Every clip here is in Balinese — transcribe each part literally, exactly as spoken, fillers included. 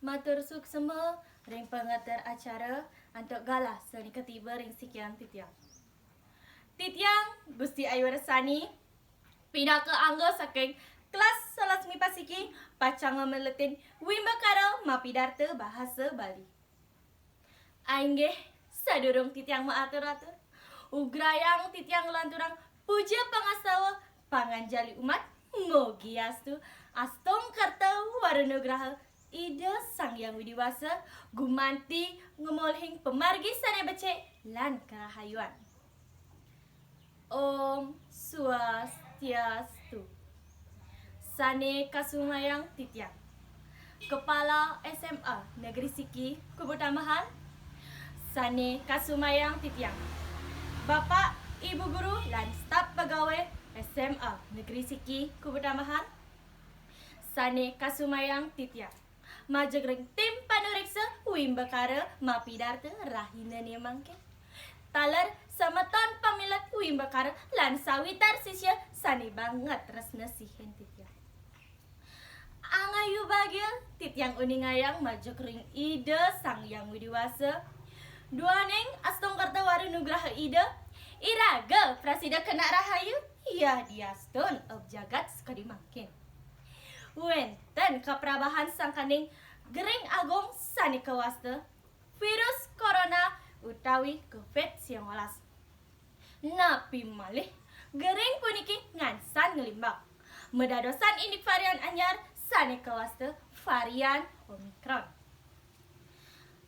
Matur suksema ring pangater acara antuk galah sane katiba ring sikian titiang. Titiang Gusti Ayu Resani, pinaka angga saking kelas sebelas MIPA siki, pacang ngameletin wimbakara mapidarta bahasa Bali. Inggih, sadurung titiang maatur-atur, ugrayang titiang nglanturang puja pangastawa panganjali umat, mogiastu Astungkerta Waranugraha Ida Sang Hyang Widi Wasa gumanti ngamolihing pamargi sane becik lan karahayuan. Om Swastiastu. Sane kasumayang titiang, Kepala SMA Negeri Siki Kubutambahan. Sane kasumayang titiang, Bapak, Ibu Guru, lan staf pegawai SMA Negeri Siki Kubutambahan. Sane kasumayang titiang, majeng ring tim panureksa wimbakara mapidarta rahinane mangkin. Taler semeton pamilet wimbakara lan sawitar sisia sane banget tresna sihin titiang. Angayu bagia titiang uningayang majeng ring Ida Sang Hyang Widi Wasa, duaning Astungkerta Waranugraha Ida, iraga prasida kena rahayu, yadiastun eb jagat sakadi mangkin. Wenten kaprabahan sangkaning gering agung sane kawasta virus corona utawi covid siang welas. Napi malih, gering puniki ngansan nglimbak, madadosan indik varian anyar sane kawasta varian Omicron.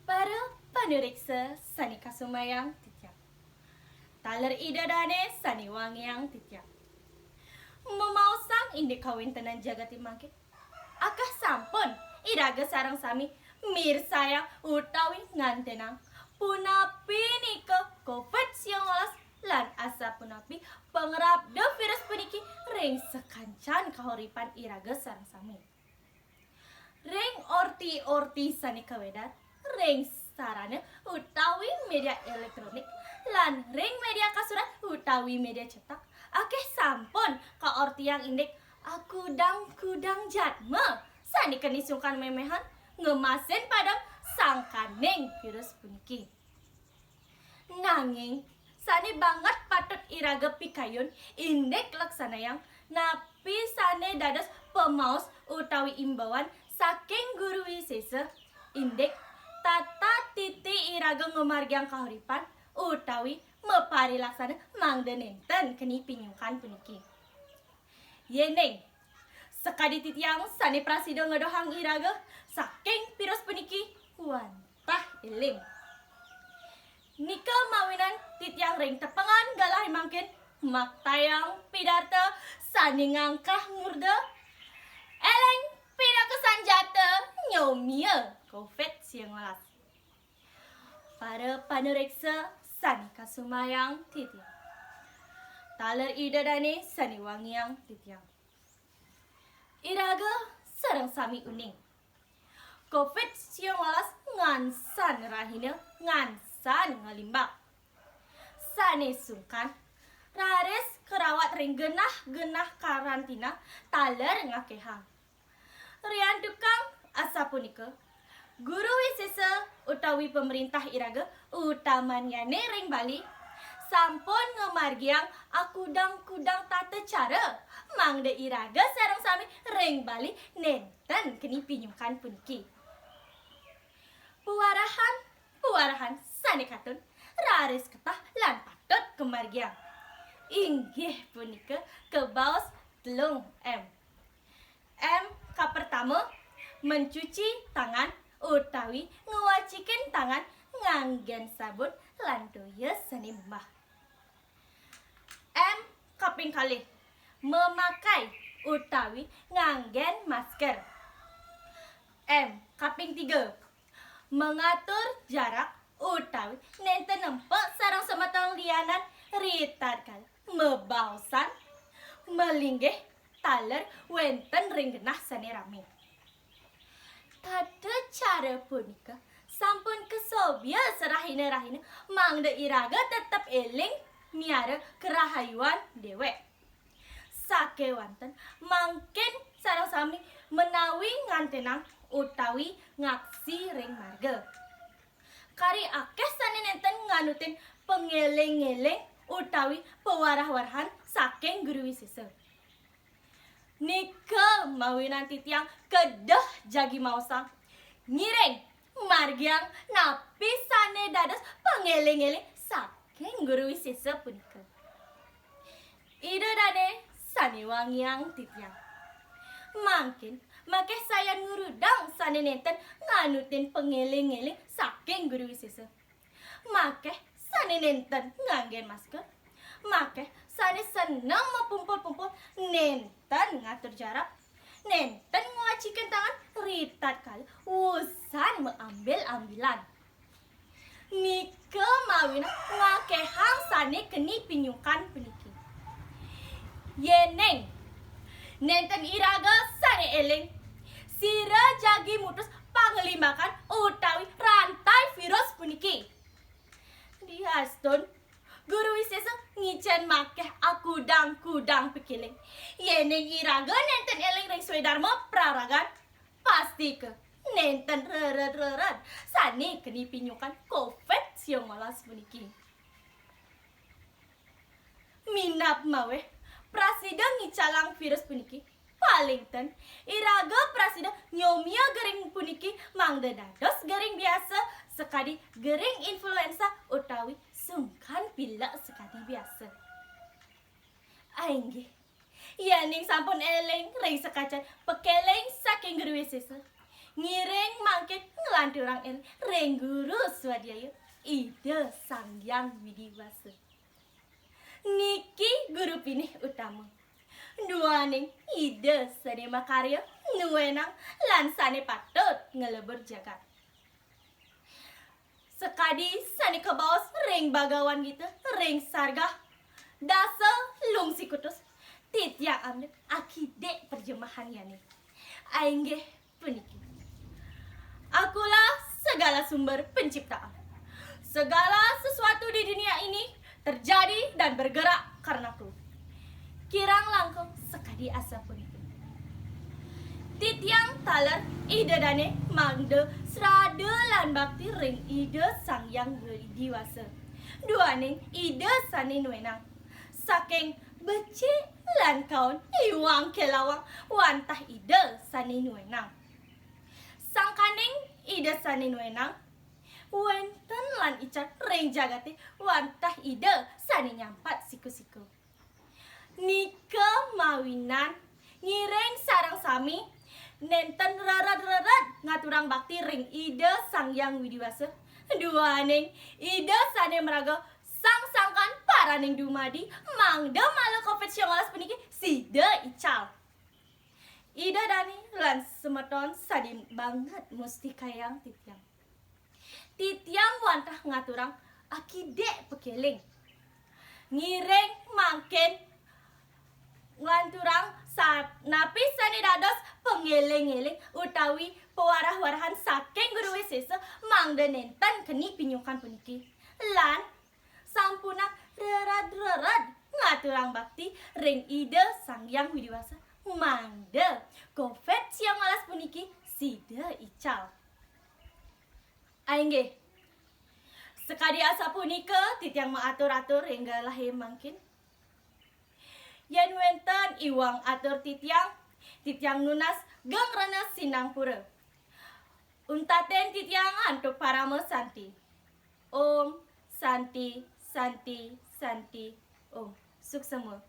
Para panureksa sane kasumayang titiang, taler Ida dane sane wangiang titiang, mamaosang indik kawentenan jagate mangkin, akeh sampun iraga sareng sami mirsayang utawi ngantenang punapi nika covid siang welas lan asapunapi pangrabda virus puniki ring sakancan kahuripan iraga sareng sami. Ring orti-orti sane kawedar ring sarana utawi media elektronik lan ring media kasurat utawi media cetak, akeh sampun kaortiang indik akudang-kudang jadma sane keni sungkan memehan ngemasin padem sangkaning virus puniki. Nanging, sane banget patut iraga pikayun indik laksanayang napi sane dados pamaos utawi imbauan saking Guru Wisesa, indik tata titi iraga ngamargiang kahuripan utawi maparilaksana mangda nenten keni pinyungkan puniki. Yening sakadi titiang sane prasida ngedohang iraga saking virus puniki wantah eling. Nika mawinan titiang ring tepengan galah mangkin maktayang pidarta sane ngangkah murda, eling pinaka sanjata nyomia covid siang welas. Para panureksa sane kasumayang titiang, taler Ida dane sane wangiang titiang, iraga sareng sami uning, covid siang welas ngansan rahina, ngansan nglimbak. Sane sungkan raris karawat ring genah-genah karantina taler ngakehang. Riantukan asapunika, Guru Wisesa utawi pamerintah iraga, utamanyane ring Bali, sampun ngamargiang akudang-kudang tata cara mangda iraga sareng sami ring Bali nenten keni pinyungkan puniki. Puwarahan-puwarahan sane katun raris ketah lan patut kamargiang. Inggih punika kabaos telung M. M kapertama, mencuci tangan utawi ngwacikin tangan nganggen sabun lan toya sane membah. M kaping kalih, memakai utawi nganggen masker. M kaping tiga, mengatur jarak utawi nenten nempa sareng semeton lianan ritatkala mabaosan, malinggih taler wenten ring genah sane rame. Tata cara punika sampun kasobya sarahina-rahina mangda iraga tetep eling miara karahayuan dewek. Sakewanten mangkin sareng sami menawi ngantenang utawi ngaksi ring marga. Kari akeh sane nenten nganutin pangéling-éling utawi pawarah-warahan saking Guru Wisésa. Nika mawinan titiang kedeh jagi maosang, ngiring margiang napi sane dados pangéling-éling saking Guru Wisésa punika. Ida dane sane wangiang titiang. Mangkin makeh sayan ngurudang sane nenten nganutin pangéling-éling saking Guru Wisésa. Makeh sane nenten nganggen masker. Makeh sane seneng mapumpul-pumpul, nenten ngatur jarak. Nenten ngwacikin tangan ritatkala wusan maambil-ambilan. Nika mawinan ngakehang sane keni pinyukan puniki. Yening nenten iraga sane eling, sira jagi mutus panglimbakan utawi rantai virus puniki. Diastun Guru Wisésa ngicen makeh akudang-kudang pikiling. Yening iraga nenten eling ring swadarma praragan, pastika nenten rered-rered sane keni pinyukan covid siang welas puniki. Minab maweh prasida ngicalang virus puniki, paling ten iraga prasida nyomia gering puniki mangda dados gering biasa sakadi gering influenza utawi sungkan pilek sakadi biasa. Ainggih, yening sampun eling ring sakacan pakeling saking Guru Wisésa, ngiring mangkin nglanturang eling ring Guru Swadhyaya Ida Sang Hyang Widi Wasa. Niki guru pinih utama. Duaning Ida sane makarya nuenang lan sane patut nglebur jagat. Sakadi sane kabaos ring Bhagawan Gita ring sargah dasa lung sikutus, titiang ambil akidik perjemahanyane. Ainggih puniki. Akulah segala sumber penciptaan. Segala sesuatu di dunia ini terjadi dan bergerak karenaku. Kirang langkung sakadi asapunika. Titiang taler Ida dane mangda srada lan bakti ring Ida Sang Hyang Widi Wasa. Duaning Ida sane nuenang. Saking becik lan kaon iwang kelawang wantah Ida sane nuenang. Sangkaning Ida sane nuenang, wenten lan ical ring jagate wantah Ida sane nyampat siku-siku. Nika mawinan ngiring sareng sami nenten rered-rered ngaturang bakti ring Ida Sang Hyang Widi Wasa. Duaning Ida sane maraga sang sangkan paraning dumadi mangda malih covid siang welas puniki sida ical. Ida dane lan semeton sane banget mustikayang titiang. Titiang wantah ngaturang akidik pakeling. Ngiring mangkin nglanturang sa-, napi sane dados pangeling-eling utawi pawarah-warahan saking Guru Wisésa mangda nenten keni pinyukan puniki. Lan sampunang rered-rered ngaturang bakti ring Ida Sang Hyang Widi Wasa mangda covid siang welas puniki sida ical. Ainggih. Sakadi asapunika titiang maatur-atur ring galahe mangkin. Yen wenten iwang atur titiang, titiang nunas geng rena sinampura. Untatin titiang antuk parama santi. Om Santi, Santi, Santi, Om. Suksema.